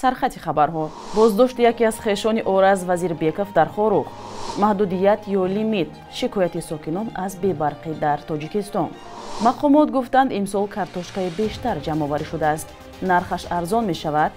Сархати хабарҳо. Боздошти яке аз хешони Ораз Вазирбеков дар Хоруғ. Маҳдудият ё лимит. Шикояти сокинон аз бебарқӣ дар Тоҷикистон. Мақомот гуфтанд, имсол картошкаи бештар ҷамъоварӣ шудааст. Нархаш арзон мешавад.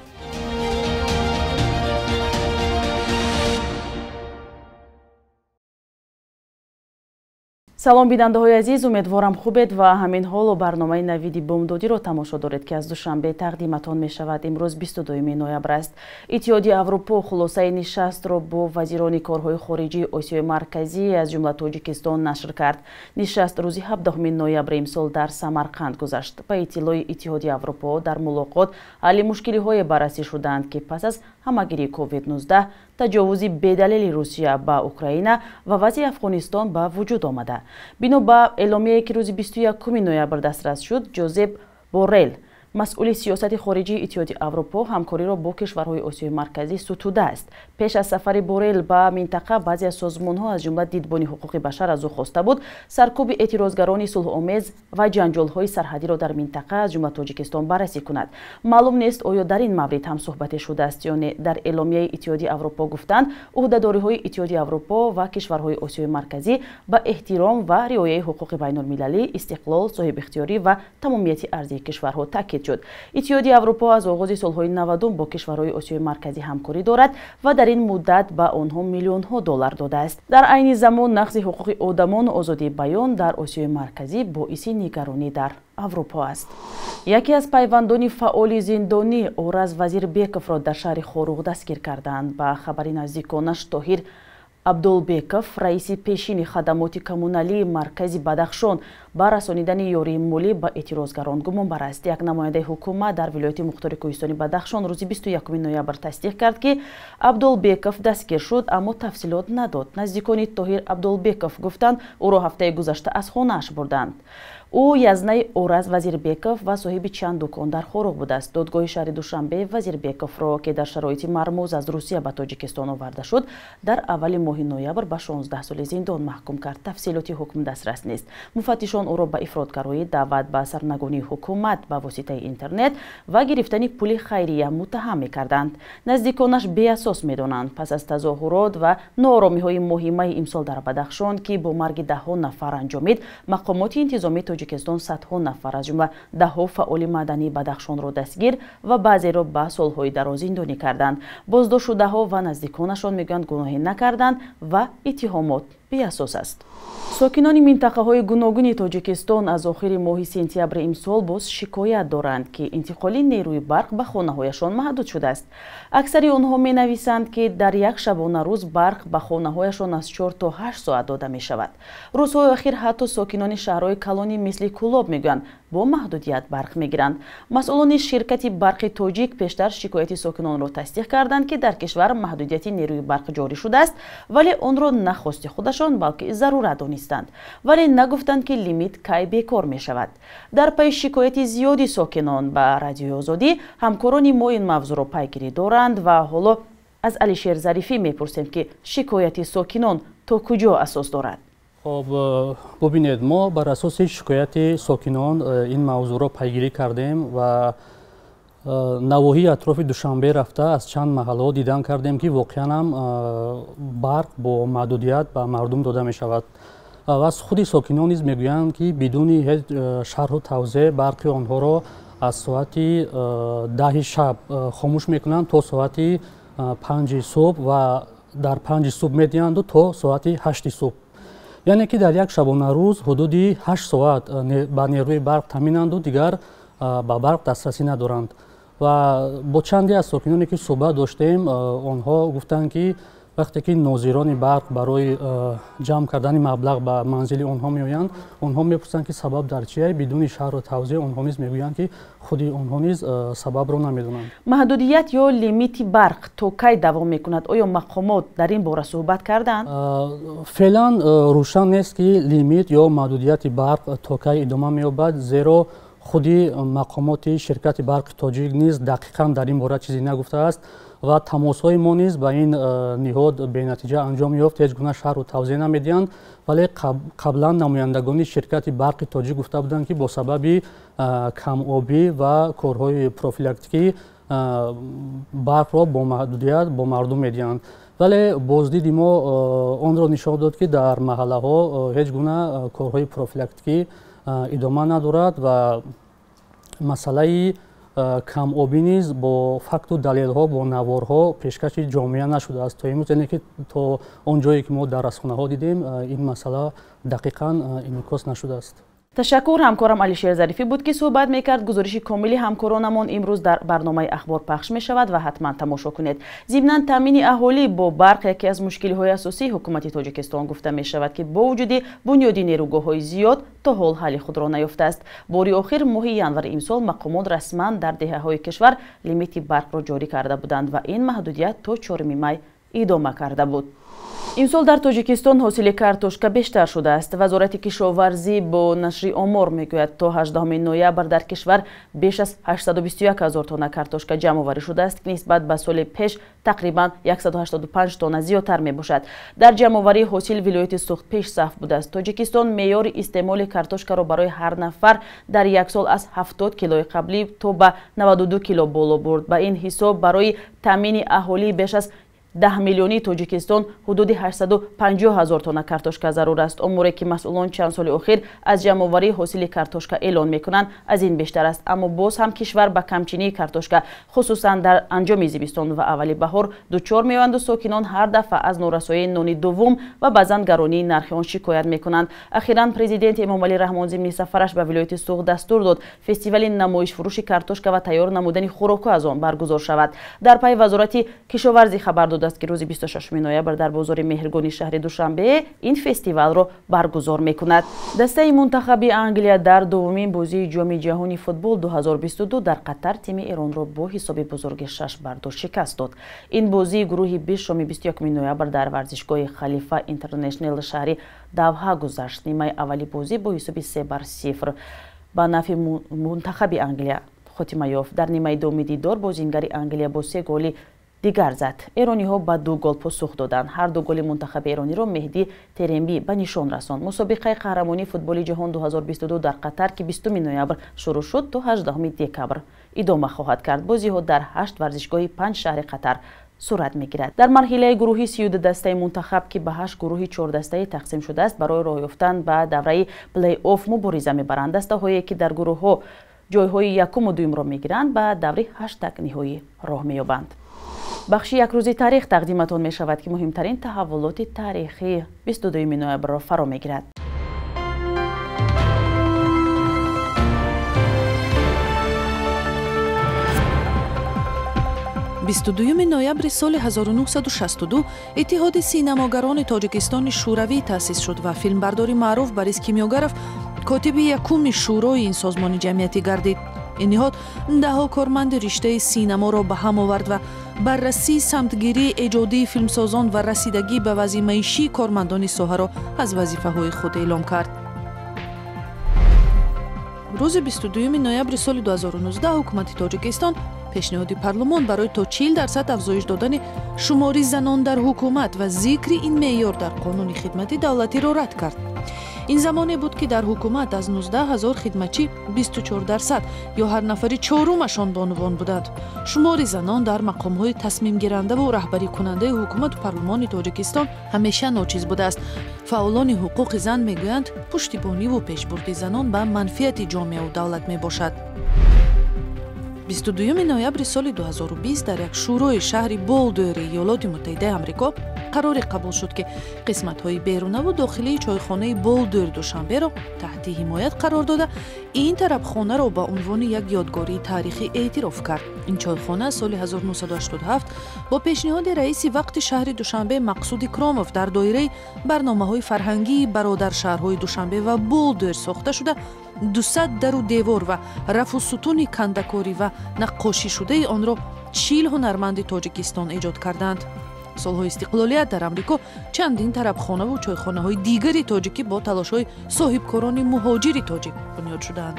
Салом, бинандаҳои азиз, умедворам хубед ва ҳамин ҳоло барномаи навиди бомдодиро тамошо доред, ки аз Душанбе тақдиматон мешавад. Имрӯз 22 ноябр аст. Иттиҳоди Аврупо хулосаи нишастро бо вазирони корҳои хориҷии Осиёи Марказӣ, аз ҷумла Тоҷикистон, нашр кард. Нишаст рӯзи 17 ноябри имсол дар Самарқанд гузашт. Ба иттилои Иттиҳоди Аврупо, дар мулоқот ҳалли мушкилиҳое баррасӣ шуданд, ки пас аз ҳамагирии COVID-19, таҷовузи бедалели Русия ба Украина ва вазъи Афғонистон ба вуҷуд омада. Бино ба эъломияе, ки рӯзи 21 ноябр дастрас шуд, Ҷозеп Боррел, масъули сиёсати хориҷии Иттиҳоди Аврупо, ҳамкориро бо кишварҳои Осиёи Марказӣ сутудааст. Пеш аз сафари Боррел ба минтақа баъзе аз созмонҳо, аз ҷумла Дидбони ҳуқуқи башар, аз ӯ хоста буд саркӯби эътирозгарони сулҳомез ва ҷанҷолҳои сарҳадиро дар минтақа, аз ҷумла Тоҷикистон, баррасӣ кунад. Маълум нест, оё дар ин маврид ҳам суҳбате шудааст ё не. Дар эъломияи Иттиҳоди Аврупо гуфтанд, ӯҳдадориҳои Иттиҳоди Аврупо ва кишварҳои Осиёи Марказӣ ба эҳтиром ва риояи ҳуқуқи байнулмилалӣ, истиқлол, соҳибихтиёрӣ ва тамомияти арзии кишварҳо таъкид шуд. Иттиҳоди Аврупо аз оғози солҳои 90 бо кишварҳои Осиёи Марказӣ ҳамкорӣ дорад ва дар ин муддат ба онҳо миллионҳо доллар додааст. Дар айни замон нақзи ҳуқуқи одамону озодии баён дар Осиёи Марказӣ боиси нигаронӣ дар Аврупо аст. Яке аз пайвандони фаъоли зиндонӣ Ораз Вазирбековро дар шаҳри Хоруғ дастгир карданд. Ба хабари наздиконаш, Тоҳир Абдулбеков, раиси пешини хадамоти коммуналии маркази Бадахшон, ба расонидани ёрии молӣ ба эътирозгарон гумонбар аст. Як намояндаи ҳукумат дар вилояти мухтори кӯҳистони Бадахшон рӯзи 21 ноябр тасдиқ кард, ки Абдулбеков дастгир шуд, аммо тафсилот надод. Наздикони Тоҳир Абдулбеков гуфтанд, ӯро ҳафтаи гузашта аз хонааш бурданд. Ӯ язнаи Ораз Вазирбеков ва соҳиби чанд дукон дар Хоруғ будааст. Додгоҳи шаҳри Душанбе Вазирбековро, ки дар шароити мармуз аз Русия ба Тоҷикистон оварда шуд, дар аввали моҳи ноябр ба 16 соли зиндон маҳкум кард. Тафсилоти ҳукм дастрас нест. Муфаттишон ӯро ба ифротгароӣ, даъват ба сарнагунии ҳукумат ба воситаи интернет ва гирифтани пули хайрия муттаҳам мекарданд. Наздиконаш беасос медонанд. Пас аз тазоҳурот ва нооромиҳои моҳи майи имсол дар Бадахшон, ки бо марги даҳҳо нафар анҷомид, мақомоти интизомии Тоҷикистон садҳо нафар, аз ҷумла даҳҳо фаъоли мадании Бадахшонро дастгир ва баъзеро ба солҳои дароз зиндонӣ карданд. Боздоштшудаҳо ва наздиконашон мегӯянд, гуноҳе накарданд ва иттиҳомот беасос аст. Сокинони минтақаҳои гуногуни Тоҷикистон аз охири моҳи сентябри имсол боз шикоят доранд, ки интиқоли нерӯи барқ ба хонаҳояшон маҳдуд шудааст. Аксари онҳо менависанд, ки дар як шабонарӯз барқ ба хонаҳояшон аз 4 то 8 соат дода мешавад. Рӯзҳои охир ҳатто сокинони шаҳрҳои калонӣ мисли Кӯлоб мегӯянд, бо маҳдудият барқ мегиранд. Масъулони ширкати барқи тоҷик пештар шикояти сокинонро тасдиқ карданд, ки дар кишвар маҳдудияти нерӯи барқ ҷорӣ шудааст, вале онро на хости худашон, балки зарурат донистанд. Вале нагуфтанд, ки лимит кай бекор мешавад. Дар пайи шикояти зиёди сокинон ба Радиои Озодӣ, ҳамкорони мо ин мавзӯъро пайгирӣ доранд ва ҳоло аз Алишер Зарифӣ мепурсем, ки шикояти сокинон то куҷо асос дорад. Хоб, бубинед, мо бар асоси шикояти сокинон ин мавзӯъро пайгирӣ кардем ва навоҳии атрофи Душанбе рафта аз чанд маҳаллаҳо дидан кардем, ки воқеан ҳам барқ бо маҳдудият ба мардум дода мешавад. Ва аз худи сокинон низ мегӯянд, ки бидуни ҳеҷ шарҳу тавзеҳ барқи онҳоро аз соати 10 шаб хомӯш мекунанд то соати 5 субҳ ва дар 5 субҳ медиҳанду то соати 8 субҳ. Яъне ки дар як шабонарӯз ҳудуди 8 соат ба нерӯи барқ таъминанду дигар ба барқ дастрасӣ надоранд. Ва бо чанде аз сокиноне ки суҳбат доштем, онҳо гуфтанд, ки вақте ки нозирони барқ барои ҷамъ кардани маблағ ба манзили онҳо меоянд, онҳо мепурсанд, ки сабаб дар чие. Бидуни шарҳу тавзеҳ онҳо низ мегӯянд, ки худи онҳо низ сабабро намедонанд. Маҳдудият ё лимити барқ то кай давом мекунад? Оё мақомот дар ин бора суҳбат карданд? Феълан рӯшан нест, ки лимит ё маҳдудияти барқ то кай идома меёбад, зеро худи мақомоти ширкати барқи тоҷик низ дақиқан дар ин бора чизе нагуфтааст ва тамосҳои мо низ ба ин ниҳод бенатиҷа анҷом ёфт, ҳеҷ гуна шарҳу тавзеҳ намедиҳанд. Вале қаблан намояндагони ширкати барқи тоҷик гуфта буданд, ки бо сабаби камобӣ ва корҳои профилактикӣ барқро бо маҳдудият бо мардум медиҳанд. Вале боздиди мо онро нишон дод, ки дар маҳаллаҳо ҳеҷ гуна корҳои профилактикӣ идома надорад ва масъалаи камобӣ низ бо факту далелҳо, бо наворҳо пешкаши ҷомеа нашудааст то имрӯз. Яъне ки то он ҷое ки мо дар расонаҳо дидем, ин масъала дақиқан инъикос нашудааст. Ташаккур. Ҳамкорам Алишер Зарифӣ буд, ки суҳбат мекард. Гузориши комили ҳамкоронамон имрӯз дар барномаи ахбор пахш мешавад ва ҳатман тамошо кунед. Зимнан, таъмини аҳолӣ бо барқ яке аз мушкилиҳои асосии ҳукумати Тоҷикистон гуфта мешавад, ки бо вуҷуди бунёди нерӯгоҳҳои зиёд то ҳол ҳалли худро наёфтааст. Бори охир моҳи январи имсол мақомот расман дар деҳаҳои кишвар лимити барқро ҷорӣ карда буданд ва ин маҳдудият то 4 май идома карда буд. Имсол дар Тоҷикистон ҳосили картошка бештар шудааст. Вазорати кишоварзӣ бо нашри омор мегӯяд, то 18 ноябр дар кишвар беш аз 821 ҳазор тонна картошка ҷамъоварӣ шудааст, ки нисбат ба соли пеш тақрибан 185 тонна зиёдтар мебошад. Дар ҷамъоварии ҳосил вилояти Суғд пешсаф будааст. Тоҷикистон меъёри истеъмоли картошкаро барои ҳар нафар дар як сол аз 70 килои қаблӣ то ба 92 кило боло бурд. Ба ин ҳисоб барои таъмини аҳолии беш аз 10 миллиони Тоҷикистон ҳудуди 850 ҳазор тонна картошка зарур аст. Оморе ки масъулон чанд соли охир аз ҷамъоварии ҳосили картошка эълон мекунанд, аз ин бештар аст. Аммо боз ҳам кишвар ба камчинии картошка, хусусан дар анҷоми зимистон ва аввали баҳор, дучор меоянду сокинон ҳар дафъа аз норасоии нони дуввум ва баъзан гаронии нархи он шикоят мекунанд. Ахиран президент Эмомалӣ Раҳмон зимни сафараш ба вилояти Суғд дастур дод фестивали намоишфурӯши картошка ва тайёр намудани хӯрокҳо аз он баргузор шавад. Дар пайи Вазорати кишоварзӣ хабар дод аст, ки рӯзи 26 ноябр дар бозори Меҳргони шаҳри Душанбе ин фестивалро баргузор мекунад. Дастаи мунтахаби Англия дар дуввумин бозии Ҷоми ҷаҳони футбол 2022 дар Қатар тими Эронро бо ҳисоби бузурги 6-2 шикаст дод. Ин бозии гурӯҳи Б шоми 21 ноябр дар варзишгоҳи Халифа Интернешнл шаҳри Давҳа гузашт. Нимаи аввали бозӣ бо ҳисоби 3-0 ба нафъи мунтахаби Англия хотима ёфт. Дар нимаи дуввуми дидор бозингари Англия бо се голи дигар зад. Эрониҳо ба ду гол посух доданд. Ҳар ду голи мунтахаби эрониро Меҳдӣ Терембӣ ба нишон расонд. Мусобиқаи қаҳрамонии футболи ҷаҳон 2022 дар Қатар, ки 20 ноябр шурӯъ шуд, то 18 декабр идома хоҳад кард. Бозиҳо дар 8 варзишгоҳи 5 шаҳри Қатар сурат мегирад. Дар марҳилаи гурӯҳи 32 дастаи мунтахаб, ки ба 8 гурӯҳи 4 дастаӣ тақсим шудааст, барои роҳ ёфтан ба давраи плей-офф мубориза мебаранд. Дастаҳое ки дар гурӯҳҳо ҷойҳои якуму дуюмро мегиранд, ба даври 8 ниҳоӣ роҳ меёбанд. Бахши якрӯзи таърих тақдиматон мешавад, ки муҳимтарин таҳаввулоти таърихии 22 ноябрро фаро мегирад. 22 ноябри соли 1962 Иттиҳоди синамогарони Тоҷикистони Шӯравӣ таъсис шуд ва филмбардори маъруф Борис Кимёгаров котиби якуми шӯрои ин созмони ҷамъиятӣ гардид. Ин ниҳод даҳҳо корманди риштаи синаморо ба ҳам овард ва баррасии самтгирии эҷодии филмсозон ва расидагӣ ба вазъи маишии кормандони соҳаро аз вазифаҳои худ эълом кард. Рӯзи 22 ноябри соли 2019 ҳукумати Тоҷикистон пешниҳоди парлумон барои то 40% афзоиш додани шумори занон дар ҳукумат ва зикри ин меъёр дар қонуни хидмати давлатиро рад кард. Ин замоне буд, ки дар ҳукумат аз 19 ҳазор хидматчӣ 24% ё ҳар нафари чорумашон бонувон буданд. Шумори занон дар мақомҳои тасмимгирандаву раҳбарикунандаи ҳукумату парлумони Тоҷикистон ҳамеша ночиз будааст. Фаъолони ҳуқуқи зан мегӯянд, пуштибониву пешбурди занон ба манфиати ҷомеаву давлат мебошад. 22 ноябри соли 2020 дар як шӯрои шаҳри Болдуэри Иёлоти Муттаҳидаи Амрико қароре қабул шуд, ки қисматҳои берунаву дохилии чойхонаи Болдуэр Душанберо таҳти ҳимоят қарор дода, ин тарабхонаро ба унвони як ёдгории таърихӣ эътироф кард. Ин чойхона соли 1987 бо пешниҳоди раиси вақти шаҳри Душанбе Мақсуд Икромов дар доираи барномаҳои фарҳангии бародаршаҳрҳои Душанбе ва Болдуэр сохта шуда, 200 дару девор ва рафу сутуни кандакорӣ ва наққошишудаи онро 40 ҳунарманди Тоҷикистон эҷод карданд. Солҳои истиқлолият дар Амрико чандин тарабхонаву чойхонаҳои дигари тоҷикӣ бо талошҳои соҳибкорони муҳоҷири тоҷик бунёд шудаанд.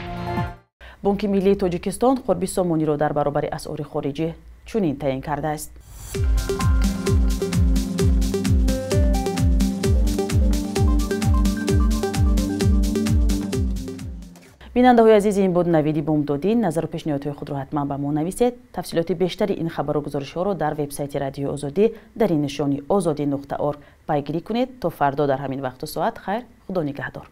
Бонки миллии Тоҷикистон қурби сомониро дар баробари асъори хориҷӣ чунин таъин кардааст. Бинандаҳои азиз, ин буд Навиди бомдодӣ. Назару пешниҳодҳои худро ҳатман ба мо нависед. Тафсилоти бештари ин хабару гузоришҳоро дар вебсайти Радиои Озодӣ дар ин нишони озодӣ.орг пайгирӣ кунед. То фардо дар ҳамин вақту соат хайр, Худо нигаҳдор.